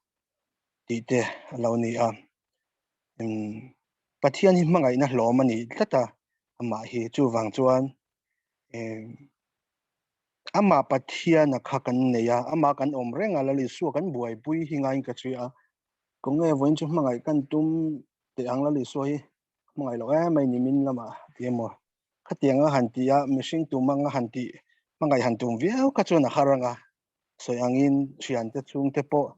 Speaker 9: tih te a lo ni a. Pathian hi hmangaihna hlawm a ni tlat a, amah hi chuvang chuan amah Pathian a kha kan nei a, amah kan awm reng a, Lal Isua kan buaipui hi ngaiin ka chhui a, kawng nge vawiin chu hmangaih kan tum teh ang Lal Isua hi hmangaih loh em mai nimin lamah ti emaw khatiang a han ti a, mihring tum anga han tih hmangaih han tum viau kha chuan a har anga sawi angin thiante chhungte pawh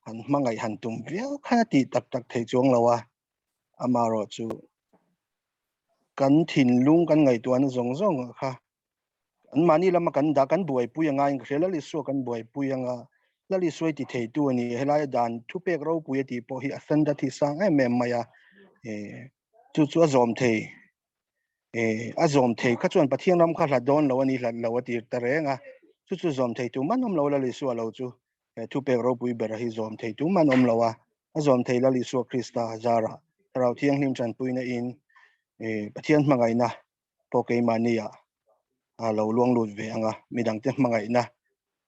Speaker 9: han hmangaih han tum viau khan a tih tak tak thei chuang lo a, amaherawh chu kan thinlung kan ngaihtuahna zawng zawng ah kha an mahni lama kan dah kan buaipui anga in ka hria Lal Isua kan buaipui anga Lal Isua i ti theitu a ni helai dan thupek ropui a tih pawh hi a standard hi sang em em mai a chu chu a zawm thei a zawm thei kha chuan Pathian ram kha hlat dawn lo a ni hlat lo a tir ta reng a chu chu zawm thei tu man awm lo Lal Isua lo chu thupek ropui ber hi zawm thei tu man awm lo a a zawm thei Lal Isua Krista zara Thlarau Thianghlim tanpuina in Pathian hmangaihna pawh keimahni ah a lo luang lut ve anga midangte hmangaihna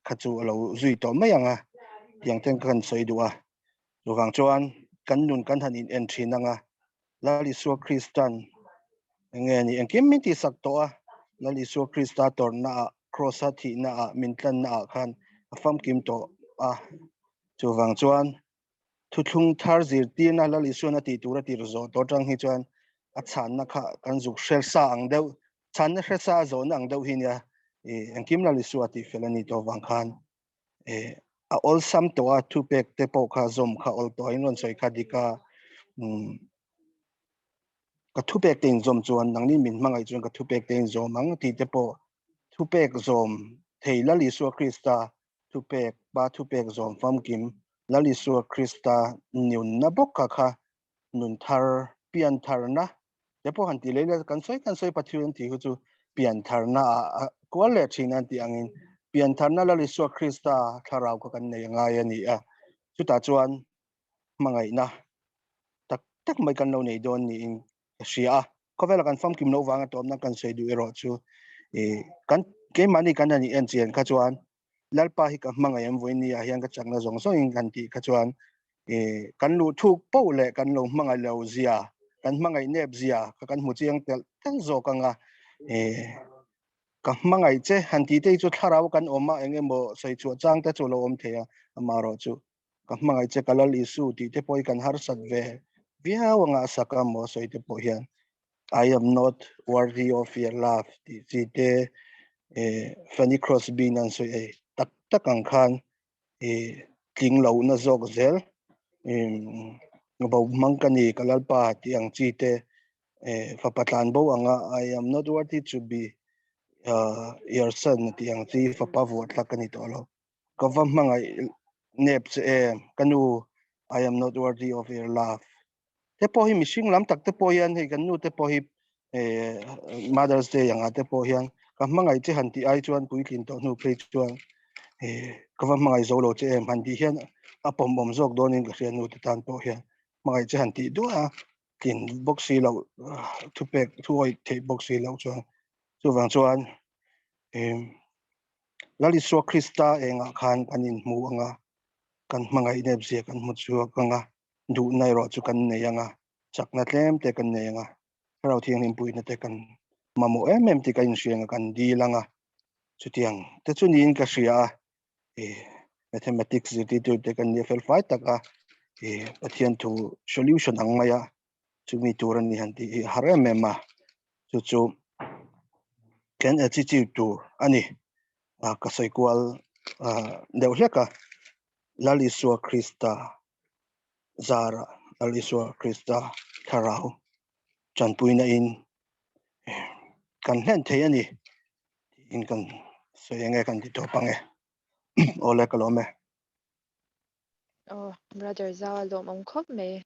Speaker 9: kha chu a lo zui tawh mai anga tiang ten ka kan sawi duh a chuvang chuan kan nun kan han in en thin anga Lal Isua Kristan enge ni engkim min tih sak tawh a Lal Isua Krista tawrhna ah cross a thihna ah min tlanna ah khan a famkim tawh a chuvang chuan Thuthlung thar zirtirna Lal Isuan a tih tur a tir zawh tawh atang hi chuan a chhanna kha kan zuk hre sa ang deuh, chhanna hre sa a zawhna ang deuh hi nia i engkim Lal Isua tih fel a ni tawh vang khan i a awlsam tawh a thupek te pawh kha zawm kha awl tawh a in rawn sawi kha dik a umm ka thupek te in zawm chuan nangni min hmangaih chuan ka thupek te in zawm ang tih te pawh thupek zawm thei Lal Isua Krista thupek Pa thupek zawm famkim Lal Isua Krista nunna bawk kha kha nun thar pian tharna te pawh han ti leh ila kan sawi kan sawi Pathian tih hi chu pian tharna ah kual leh thin an tih angin pian tharna Lal Isua Krista thlarau kha kan nei angai a ni a chutah chuan hmangaihna tak tak mai kan lo nei dawn niin ka hria a khawvela kan famkim loh vanga tawpna kan sawi duh erawh chu ih kan keimahni kan han en chian kha chuan Lalpa hi ka hmangaih em vawiin ni ah hian ka chakna zawng zawng in kan tih kha chuan ih kan luh thuk poh leh kan lo hmangaih lo zia kan hmangaih nep zia kha kan hmu chiang telh telh zawk anga ih ka hmangaih che han tih te hi chu thlarau kan awm a eng emaw sawi chhuah chang te chu a lo awm thei a amaherawh chu ka hmangaih che ka Lal Isu tih te pawh hi kan harsat ve viau anga a sak a maw sawi te pawh hian I am not worthy of your love tih chi te eh Fanny Crosby in an sawi ei tak tak ang khan eh tling lo na zawk zel bo hmang ka ni ka Lalpa tih ang chi te eh fapa tlan bo anga I am not worthy to be your son tih ang chi fapa vuah tlak ka ni tawh lo. Ka va hmangaih nep che em ka nu I am not worthy of your love te pawh hi mihring lam tak te pawh hian hei kan nu te pawh hi eh Mother's Day anga te pawh hian ka hmangaih che han tih ai chuan puitlin tawh hnu phei chuan eh ka va hmangaih zo lo che em han tih hian a pawmawm zawk dawnin ka hria nu te tan pawh hian hmangaih che han tih duah a tlin bawk si loh thupek thuawih theih bawk si loh chuan chuvang chuan eh Lal Isua Krista engah khan kan inhmu anga. Kan hmangaih nep zia kan hmu chhuak ang a, duhna erawh chu kan nei ang a, chakna tlem te kan nei ang a, Thlarau Thianghlim puihna te kan mamawh em em tih ka inhria ang a, kan dil ang a, chutiang te chu niin ka hria a, i mathematics zirtirtu te kan nia fel fai tak a, i Pathian thu solution ang mai a, chumi tur a ni han tih hi a har em em a, chu chu kan attitude tur a ni. Ka sawi kual deuh hlek a, Lal Isua Krista zara Lal Isua Krista thlarau tanpuina in kan hlen thei a ni tiin kan sawi ange kan ti tawp ange. Awle ka lawm e.
Speaker 2: Aw brother Zau a lawmawm khawp mai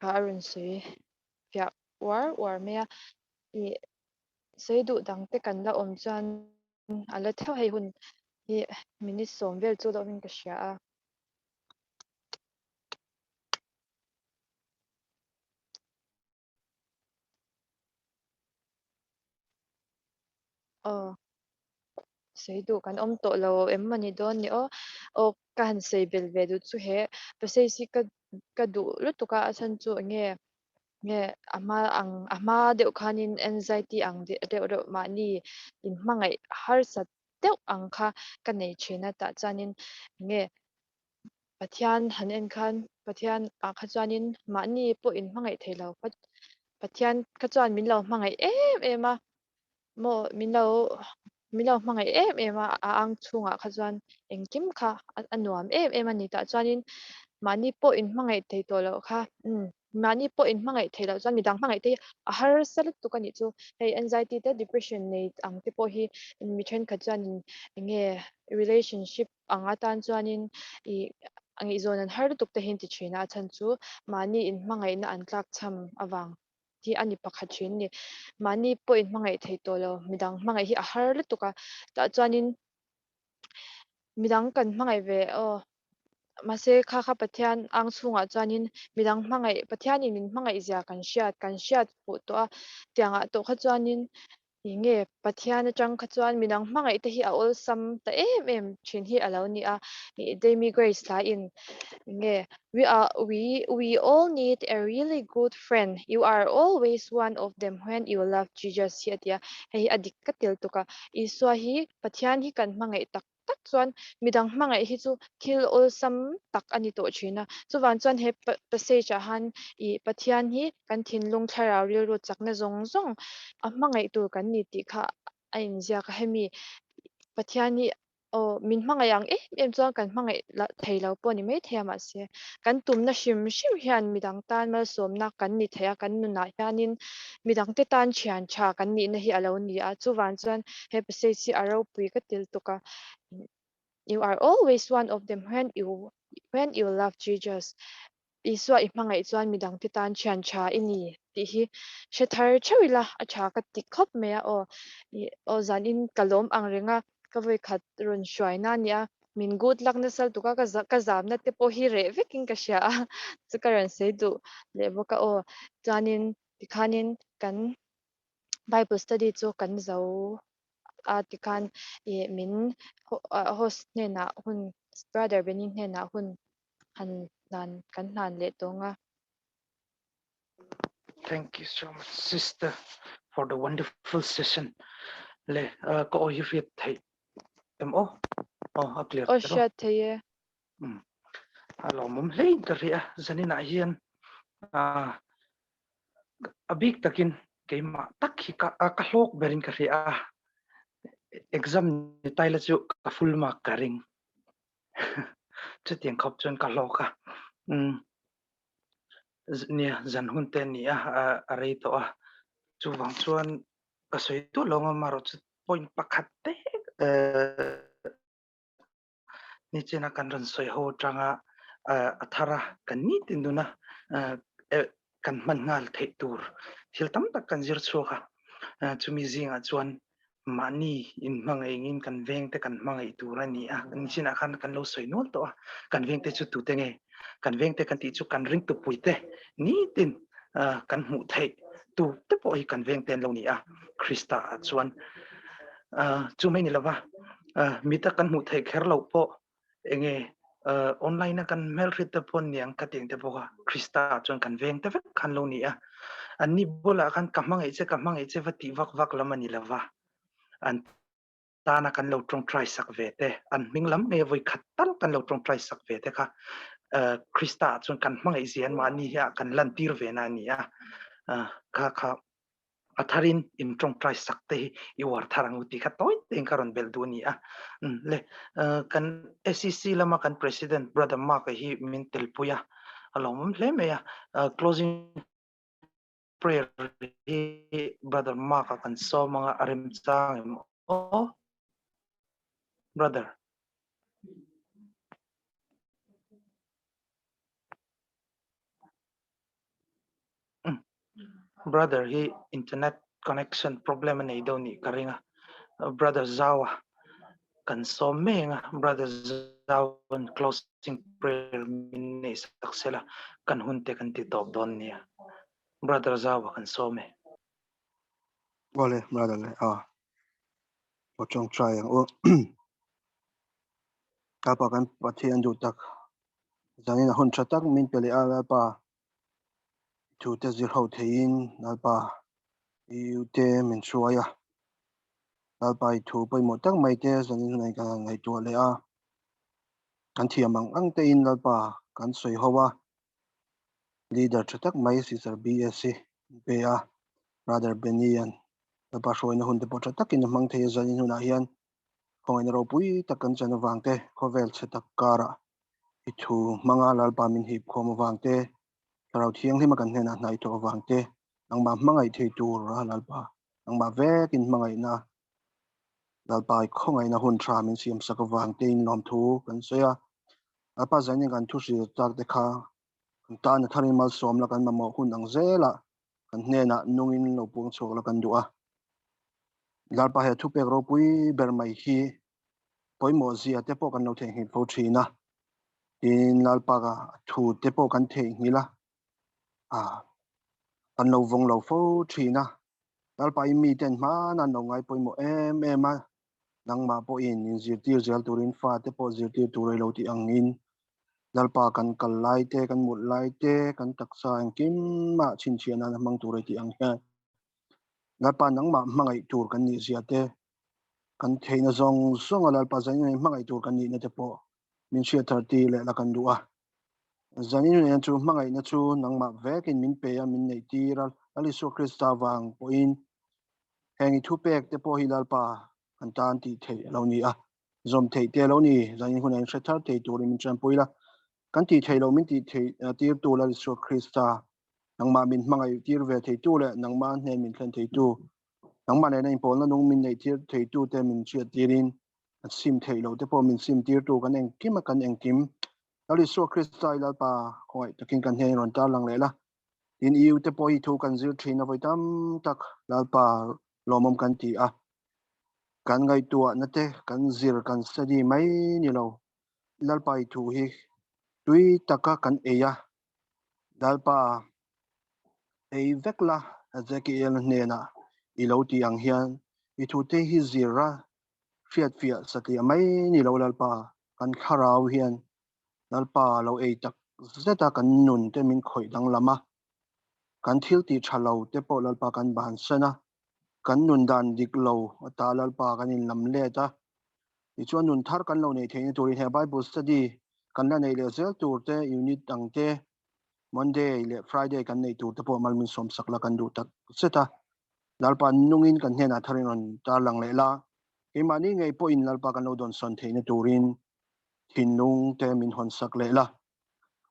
Speaker 2: kha a rawn sawi fiah uar uar mai a. I sawi duh dang te kan la awm chuan a la theuh hei hun hi minute sawm vel chu la awmin ka hria a. Aw sawi duh kan awm tawh lo em mawni dawn ni aw. Aw ka han sawi belh ve duh chu he passage hi ka ka duh lutuk a a chhan chu eng nge nge a hma ang a hma deuh khanin anxiety ang deuh deuh mahni inhmangaih harsat deuh ang kha ka nei thin a tah chuanin eng nge Pathian han en khan Pathian ah kha chuanin mahni pawh inhmangaih thei lo Pathian kha chuan min lo hmangaih em em a maw min lo min lo hmangaih em em a a ang chhungah kha chuan engkim kha a nuam em em a ni tah chuanin mahni pawh inhmangaih thei tawh loh kha umm mahni pawh inhmangaih thei loh chuan midang hmangaih te hi a harsa lutuk a nih chu hei anxiety te depression nei ang te pawh hi mi thenkhat chuanin eng nge relationship ang atan chuanin ih a ngaihzawn an har lutuk te hi an ti thin a a chhan chu mahni inhmangaihna an tlakchham avang hi a ni pakhat thin a ni. Mahni pawh inhmangaih thei tawh lo, midang hmangaih hi a har lutuk a, tah chuanin midang kan hmangaih ve aw mahse kha kha Pathian ang chhungah chuanin midang hmangaih Pathianin min hmangaih zia kan hriat kan hriat fuh tawh a, tiangah tawh kha chuanin Eng nge Pathian atang kha chuan midang hmangaih te hi a awlsam ta em em thin hi a lo ni a. Demi Grace hla in eng nge We are we we all need a really good friend you are always one of them when you love Jesus hi a ti a. Hei hi a dik ka tel tuk a. Isua hi Pathian hi kan hmangaih tak tak chuan midang hmangaih hi chu thil awlsam tak a ni tawh thin a. Chuvang chuan he passage ah han ih Pathian hi kan thinlung thlarau rilru chakna zawng zawng a hmangaih tur kan ni tih kha a inziak a. Hemi Pathian hi aw min hmangaih ang em em chuan kan hmangaih thei lo pawh a ni maithei a mahse kan tumna hrim hrim hian midang tan malsawmna kan ni thei a, kan nunah hianin midangte tan thian tha kan nihna hi a lo ni a. Chuvang chuan he passage hi a ropui ka til tuk a, You are always one of them when you when you love Jesus. Isua i hmangaih chuan midangte tan thian tha i ni tih hi hre thar theuh ila a tha ka ti khawp mai a aw. Aw zanin ka lawm ang reng a, ka vawikhat rawn hruaina a nia, min good luck nasa lutuk a, ka zamna te pawh hi reh vekin ka hria a, chu ka rawn sawi duh leh bawk a aw. Chuanin tikhanin kan Bible study chu kan zo a tikhan ih min host hnenah hun brother Benny hnenah hun han hlan kan hlan leh tawng a.
Speaker 1: Thank you so much sister for the wonderful session le ka aw hi hriat theih em aw aw a clear
Speaker 2: aw hriat theih e
Speaker 1: a lawmawm hlein ka hria zaninah hian a bik takin keimah tak hi ka ka hlawk berin ka hria a exam ni tai la chu ka full mark ka ring chutiang khawp chuan ka hlawk a um nia zan hun te ni a a rei tawh a chuvang chuan ka sawi duh lo ang amaherawh chu point pakhat te Nichina kan rawn sawi ho atanga a thar a, kan nitin dun a, kan hman nghal theih tur thil tam tak kan zir chhuak a. Chumi zingah chuan mahni inhmangaihngin kan vengte kan hmangaih tur a ni a. Nichinah khan kan lo sawi nual tawh a, kan vengte chu tute nge? Kan vengte kan tih chu kan ringtupuite nitin kan hmuh theih tute pawh hi kan vengte an lo ni a. Krista ah chuan chu mai ni lova, mita kan hmuh theih kher loh pawh enge Online a kan hmelhriat te pawh niang ka tih ang te pawh kha Krista ah chuan kan veng te vek khan lo ni a. An ni bulah khan ka hmangaih che ka hmangaih che va tih vak vak lam a ni lova. An tana kan lo tawngtai sak ve te, an hming lam ngei vawi khat tal kan lo tawngtai sak ve te kha Krista ah chuan kan hmangaih zia an mahni hi ah kan lantir ve na a ni a. Kha kha a tharin in tawngtai sak te hi i uar thar ang u tih kha tawi tein ka rawn belh duh a ni a. Le kan SEC lama kan President Brother Mark-a hi min telpui a, a lawmawm hle mai a. Closing prayer hi Brother Mark-a kan sawm anga a remchang em aw? Brother. Brother hi internet connection problem a nei deuh nih ka ring a, brother Zaua kan sawm mai ang a, brother Zaua'n closing prayer min neih sak sela kan hun te kan ti tawp dawn nia. Brother Zaua kan sawm e.
Speaker 9: Awle brother le a aw tawngtai ang u. Lalpa kan Pathian duh tak zanin a hun tha tak min pe leh a Lalpa thu te zir ho theiin Lalpa i u te min hruai a Lalpa i thu pawimawh tak mai te zanin hunah kan han ngaihtuah leh a kan thiam ang ang te in Lalpa kan sawi ho a leader tha tak mai Sister BSc pe a Brother Benny an Lalpa hruaina hun te pawh tha takin a hmang thei a zanin hunah hian khawngaihna ropui tak kan chan avang te khawvel chhe tak karah i thu hmanga Lalpa min hip khawm avang te, Thlarau Thianghlima kan hnenah hnaih tawh avang te, nangmah hmangaih thei tur a Lalpa, nangmah vekin hmangaihna Lalpa i khawngaihna hun tha min siam sak avang te in lawmthu kan sawi a. Lalpa zanin kan thu hrilh tak te kha kan tan a tharin malsawm la kan mamawh hun ang zelah kan hnenah nungin lo puang chhuak la kan duh a. Lalpa he thupek ropui ber mai hi pawimawh zia te pawh kan lo theihnghilh fo thin a, tin Lalpa ka thu te pawh kan theihnghilh a, a kan lo vawng lo fo thin a, Lalpa i mi ten hmana an lo ngai pawimawh em em a, nangmah pawhin in zirtir zel turin fa te pawh zirtir tur ei lo tih angin Lalpa kan kal lai te, kan mut lai te, kan taksa engkim mah chhinchhiah nan a hmang tur ei tih ang hian Lalpa nangmah hmangaih tur kan nih zia te kan theihna zawng zawng a Lalpa zanin in hmangaih tur kan nihna te pawh min hriat thar ti leh la kan duh a. Zanin hun chu hmangaihna chu nangmah vekin min pe a, min neih tir a, Lal Isua Krista vang pawhin heng i thupek te pawh hi Lalpa kan tan tih theih a lo ni a, zawm theih te a lo ni. Zanin hunah in hre thar thei turin min tanpui la, kan tih theih loh min tih theih tirtu Lal Isua Krista nangmah min hmangaih tir ve theitu leh nangmah hnen min thlen theitu Nangmah nena inpawlna nung min neih tir theitute min hriat tirin an sim theih loh te pawh min sim tirtu kan engkim a kan engkim. Lal Isua Krista i Lalpa khawngaih takin kan hnen rawn tarlang leh la. Tin EU te pawh hi thu kan zir thin a vawi tam tak Lalpa lawmawm kan ti a. Kan ngaihtuahna te kan zir kan study mai ni lo. Lalpa i thu hi tui taka kan ei a. Lalpa ei vek la, Ezekiel hnenah i lo tih ang hian i thute hi zir a, hriatfiah satliah mai ni lo Lalpa, kan thlarau hian Lalpa lo ei tak zet a, kan nun te min khawih danglam a, kan thil tih tha lo te pawh Lalpa kan bansan a, kan nun dan dik lo ata Lalpa kan inlam let a, tichuan nun thar kan lo neih theihna turin he Bible study kan la neih leh zel tur te unit ang te Monday leh Friday kan neih tur te pawh mal min sawmsak la kan duh tak zet a. Lalpa nungin kan hnenah tharin rawn tarlang leh la, keimahni ngei pawhin Lalpa kan lo dawnsawn theihna turin thinlung te min hawnsak leh la.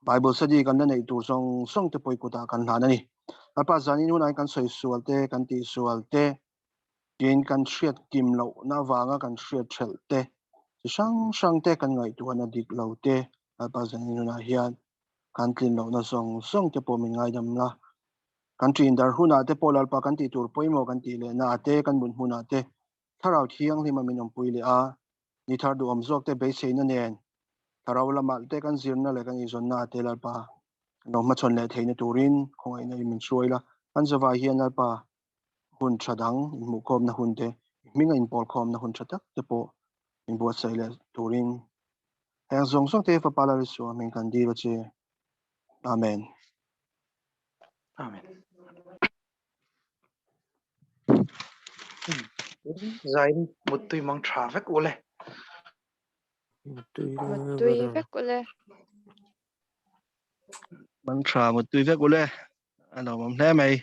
Speaker 9: Bible study kan la neih tur zawng zawng te pawh kutah kan hlan a ni. Lalpa zanin hunah hian kan sawi sual te, kan tih sual te, tin kan hriat kim lohna avanga kan hriat hrelh te, chi hrang hrang te kan ngaihtuahna dik lo te Lalpa zanin hunah hian kan tlin lohna zawng zawng te pawh min ngaidam la. Kan ṭin dar hunah te pawh Lalpa kan tih tur pawimawh kan tih lehna ah te, kan mut hmunah te Thlarau Thianghlima min awmpui leh a, ni thar duhawm zawk te beiseina nen Thlarau lamah te kan zirna leh kan inzawnna ah te Lalpa kan lo hmachhawn leh theihna turin khawngaihna in min hruai la. Kan zavai hian Lalpa hun tha dang inhmuhkhawmna hun te, hminga inpawlkhawmna hun tha tak te pawh inbuatsaih leh turin. Heng zawng zawng te Fapa Lal Isua hming kan dil a che. Amen.
Speaker 1: Amen. Zain muttui mang tha vek ule.
Speaker 2: Muttui vek ule.
Speaker 9: Mang tha muttui vek ule. A lawmawm hle mai.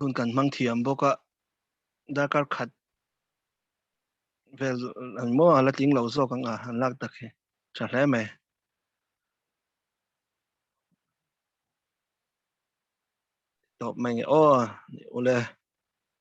Speaker 9: Hun kan hmang thiam bawk a, darkar khat vel an maw a la tling lo zawk ang a, an lak tak hi tha hle mai. Tawp mai nge aw ule.